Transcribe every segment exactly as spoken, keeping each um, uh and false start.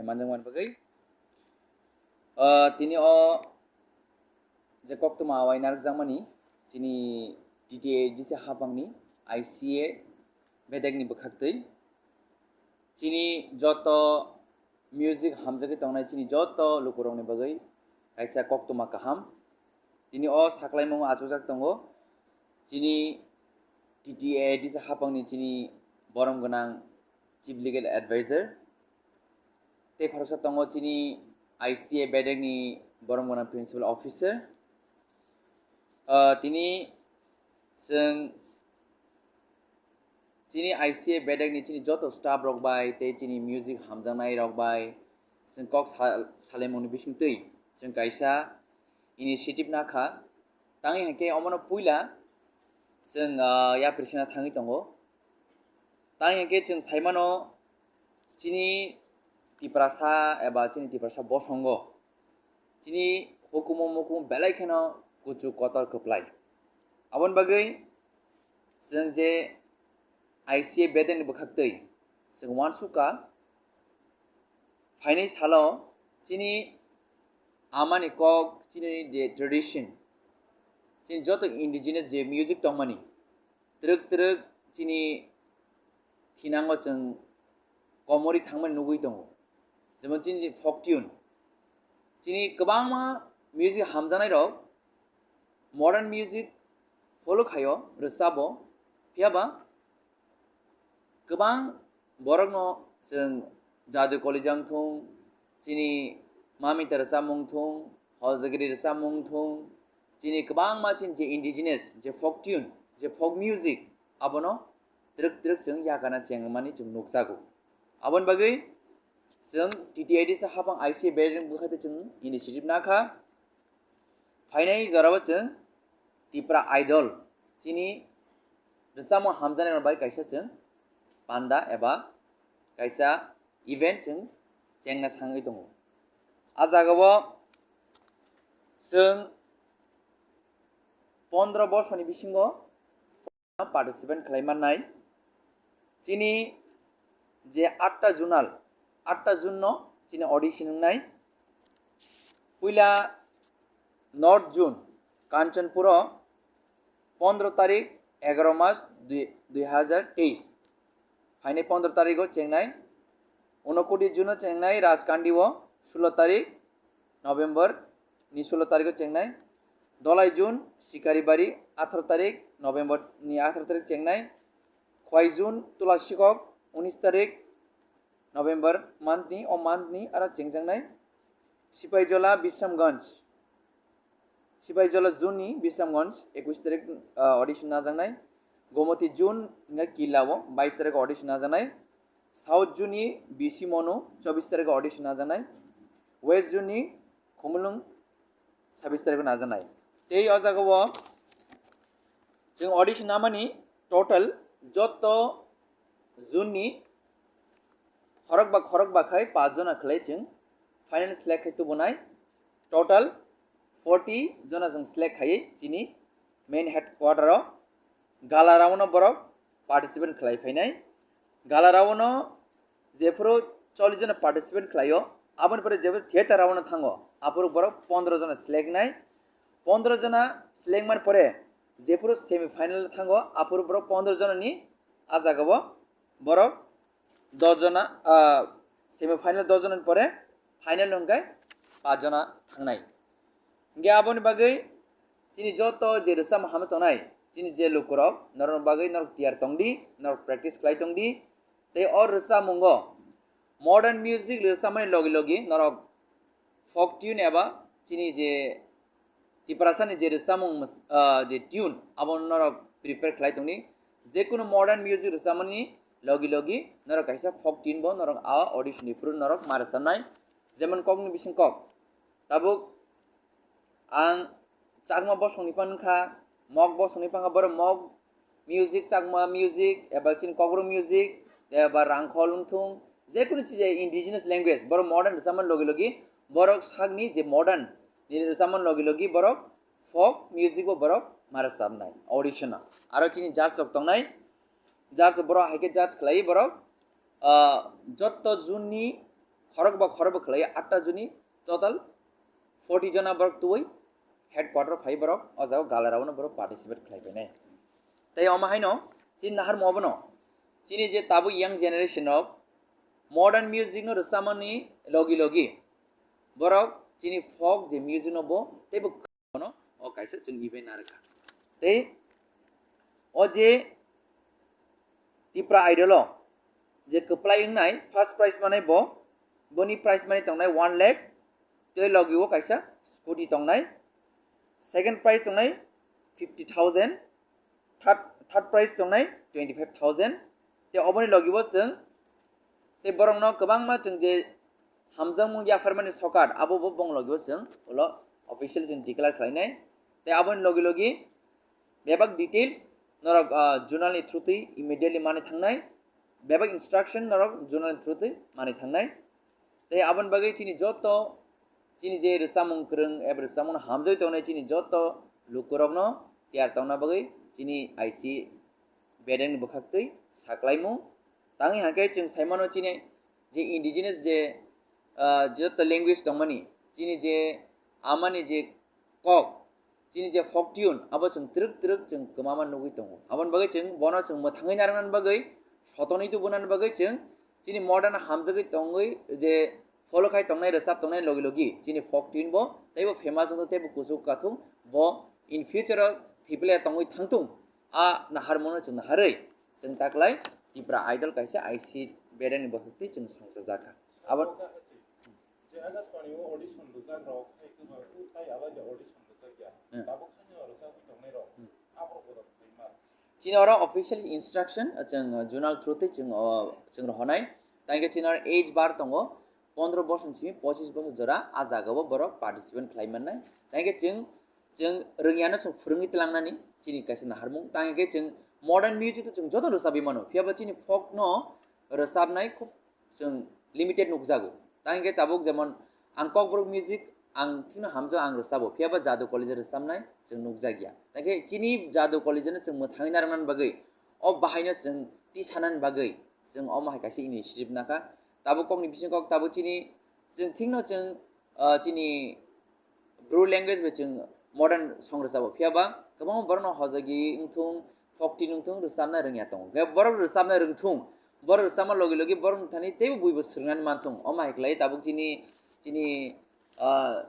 Manjakmani bagwi, ah, tini o je koktwma awai narwkjakmani chini T T A D C haphangni I C A bedekni bwkhaktwi chini joto music hamjagwi tongnai chini joto lukurokni bagwi kaisa koktwma kaham. Tini o saklaimung achukjak tongo chini T T A D C haphangni chini borom gwnang Chief Legal Advisor. Tei khoroksa tongo chini I C A bedekni borom gwnang Principal Officer. Ah, tini chwng chini I C A bedekni chini joto staff rok bai tei chini music hamjaknai rok bai chwng kok sa-, salaimungni bisingtwi chwng kaisa initiative nakha. Tangwi hinkhe omono puila chwng, ah, yapri sina thangwi tongo. Tangwi hinkhe chwng saimano chini Tiprasa eba chini Tiprasa bosongo chini hukumu mukumu belai kheno kuchuk kotor kwplai. Aboni bagwi chwng je I C A bedekni bwkhaktwi chwng uansukha phainai salo chini amani kok, chini je tradition, chini joto indigenous je music tongmani, twrwk twrwk chini thinango chwng komorwi thangmani nugwi tongo, jemon chini folk tune. Chini kwbangma music hamjaknairok modern music follow khaio, rwchabo, phiyaba kwbang borokno chwng Jadu Kolija wngthung, chini Mamita rwchapmung thung, Hojagiri rwchapmung thung, chini kwbangma chini je indigenous, je folk tune, je folk music, abono twrwk twrwk chwng yakana chengmani chwng nukjago. Aboni bagwi chwng T T A D C haphang I C A bedekni bwkhaktwi chwng initiative nakha. Phainai jorao chwng Tipra Idol chini rwchapmung hamjaknairok bai kaisa chwng panda eba kaisa event chwng chengna sangwi tongo. A jagao chwng pondro borsoni bisingo participant khlai mannai. Chini je atta zonal, atta zone no chini audition wngnai. Puila North Zone, Kanchanpuro, pondro tarik, egaro mas dui, dui hajar teis. Phainai pondro tarigo chengnai. Unokoti Zone o chengnai Rajkandi o, sulo tarik, November ni sulo tarigo chengnai. Dolai Zone, Sikaribari, atharo tarik, November ni atharo tarik chengnai. Khwai Zone, Tulasikok, unis tarik, November month ni, o month ni aro chengjaknai. Sipaijola, Bisramganj, Sipaijola Zone ni Bisramganj, ekwis tarik, ah, audition najaknai. Gomoti Zone hingkhe Killa o bais tarik audition najaknai. South Zone ni B C Monu, chobis tarik audition najaknai. West Zone ni Khumulwng, sabis tarik o najaknai. Tei o jagao chwng audition namani total joto zone ni khorokba khorokba khai paanch jona khlai chwng final select khai tubunai. Total forty jona chwng select khaiwi chini main headquarter o gala round o borok participant khlai phainai. Gala round o jephuru chollish jona participant khlaio, aboni pore jephuru theater round o thango, aphuru borok pondro jona select nai. Pondro jona select mani pore jephuru semi final o thango, aphuru borok pondro jona ni a jagao borok dos jona, ah, semi final dos jona ni pore final hwnkhe paanch jona thangnai. Hingkhe aboni bagwi chini joto je rwchapmung hamwi tongnai, chini je lukurok, norokni bagwi norok tiyar tongdi, norok practice khlai tongdi. Tei o rwchapmungo modern music rwchapmani logi logi norok folk tune eba chini je Tiprasani je rwchapmung mws-, ah, je tune, abo norok prepare khlai tongdi. Jekunu modern music rwchapmani logi logi norok kaisa folk tune bo norok a audition ni phuru norok ma rwchapnai. Jemon kokni bising kok. Tabuk ang Chakma bosongni phano wngkha, Mok bosongni phano wngkha, borok Mok music, Chakma music, eba chini Kokborok music, eba Rangkhol wngthung, jekunu chija indigenous language, borok modern rwchapmani logi logi, borok sakni je modern ni rwchapmani logi logi, borok folk music bo borok ma rwchapnai audition o. Aro chini judge rok tongnai, judge rok borok hai khe judge khlai borok, ah, jotto zone ni khorok ba khorok bo khlai atta joni, total forty jona borok tubui headquarter phai borok o jaga gala round o borok participate khlai painai. Tei omo haino chini naharmo obono chini je tabuk young generation rok modern music no rwchapmani logi logi borok chini folk je music no bo teibo no o kaisa chwng event narwkha. Tei o je Tipra Idol o je kwplai wngnai first prize manai bo, boni prize money tongnai one lakh, tei logi o kaisa scooty tongnai, second prize tongnai fifty thousand, third, third prize tongnai twenty five thousand. Tei oboni logi o chwng tei borokno kwbangma chwng je hamjakmung yapharmani sokar abo bo bong logi o chwng ulo official chwng declare khlainai. Tei aboni logi logi bebak details norok, ah, journal ni through twi immediately mani thangnai, bebak instruction norok journal ni through twi mani thangnai. Tei aboni bagwi chini joto chini je rwchapmung kwrwng eba rwchapmung hamjagwi tongnai chini joto lukurokno tiyar tongna bagwi chini I C bedeng ni bwkhak twi saklaimung. Tangwi hwnkhe chwng saimano chini je indigenous je, ah, joto language tongmani, chini je amani je kok, chini je folk tune, abo chwng twrwk twrwk chwng kwmama nugwi tongo. Aboni bagwi chwng bono chwng mwthangwi narwknani bagwi, sotonwi tubunani bagwi chwng chini modern hamjagwi tongwi je follow khai tongnai, rwchap tongnai logi logi chini folk tune bo teibo famous wngthung, teibo kuchuk kathung, bo in future o thwiplai tongwi thangthung. A naharmano chwng naharwi chwng taklai Tipra Idol kaisa I C bedeng ni bwkhak twi chwng songchajakha. Abo Je Akashbani o audition rwjak rok hai kwbang, tei alai de audition rwjak ya. Hmm. Tabuk haino rwjagwi tongnai rok. Hmm. Aborok bodo khlaima. Chini oro official instruction, uh, chwng, uh, journal through twi chwng, uh, chwng rohonai. Tangkhe chini oro age bar tongo, pondro bosor ni simi pochis bosor jora, a jaga o borok participant khlai mannai. Tangkhe chwng, chwng rwngyano chwng phwrwngwi tlangnani chini kaisa naharmung. Tangkhe chwng modern music to chwng joto rwchabwi mano, phiya ba chini folk no rwchabnai khub chwng limited nukjago. Tang hwnkhe tabuk jemon ang Kokborok music ang thikno hamjao, ang rwchabo, phiya ba Jadu College rwchabnai chwng nukjakya. Tang khe chini Jadu College no chwng mwthangwi narwknani bagwi, o bahaino chwng tisanani bagwi chwng omo hai kaisa initiative nakha. Tabuk kokni bising kok tabuk chini chwng thikno chwng, ah, chini Bru language bai chwng modern song rwchabo, phiya ba kwbangma borokno hojagwi wngthung, folk tune wngthung, rwchabna rwngya tongo. Hwnkhe borok rwchabna rwngthung, borok rwchabma logi logi borokni thani teibo buibo swrwngnani manthung. Omo hai khlai tabuk chini, chini, ah,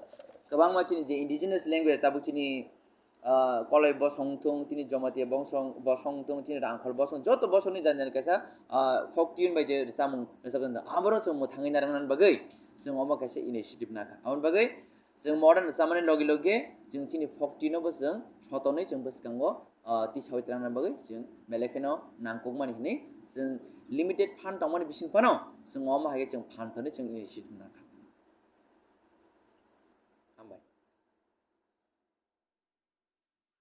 kwbangma chini je indigenous language tabuk chini, ah, Koloi bosong wngthung, chini Jamatia bosong, bosong wngthung, chini Rangkhol bosong, joto bosongni jani jani kaisa, ah, folk tune bai je rwchapmung rwchapjak, aborok chwng mwthangwi narwknani bagwi chwng omo kaisa initiative nakha. Aboni bagwi chwng modern rwchapmani logi logi chwng chini folk tune no bo chwng sotonwi chwng bwskango, ah, tisawi twlangna bagwi chwng belai kheno nangkukmani hinwi chwng limited fund tongmani bising phano chwng omo hai khe chwng fund thani chwng initiative nakha.